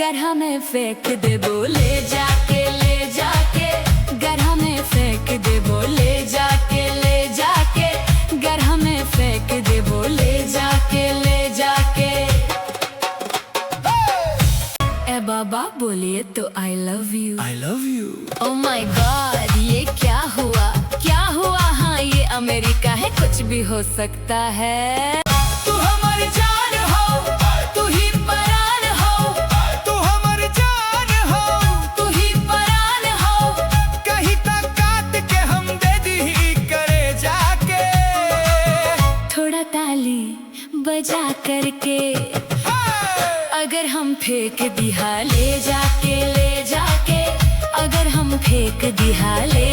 गढ़ा में फेंक देबो ले जाके, ले जाके। गढ़ा में फेंक देबो ले जाके, ले जाके। गढ़ा में फेंक देबो ले जाके, ले जाके। ए बाबा, बोलिए तो, I love you. I love you. Oh my God, ये क्या हुआ? क्या हुआ? हाँ, ये अमेरिका है, कुछ भी हो सकता है। तू हमर जान हो, तू ही परान हो। तू हमर जान हो। तू ही परान हो। कहीं तक काट के हम दे दी करे जाके। थोड़ा ताली बजा करके अगर हम फेंक दिहा ले जाके, ले जाके। अगर हम फेंक दिहा ले।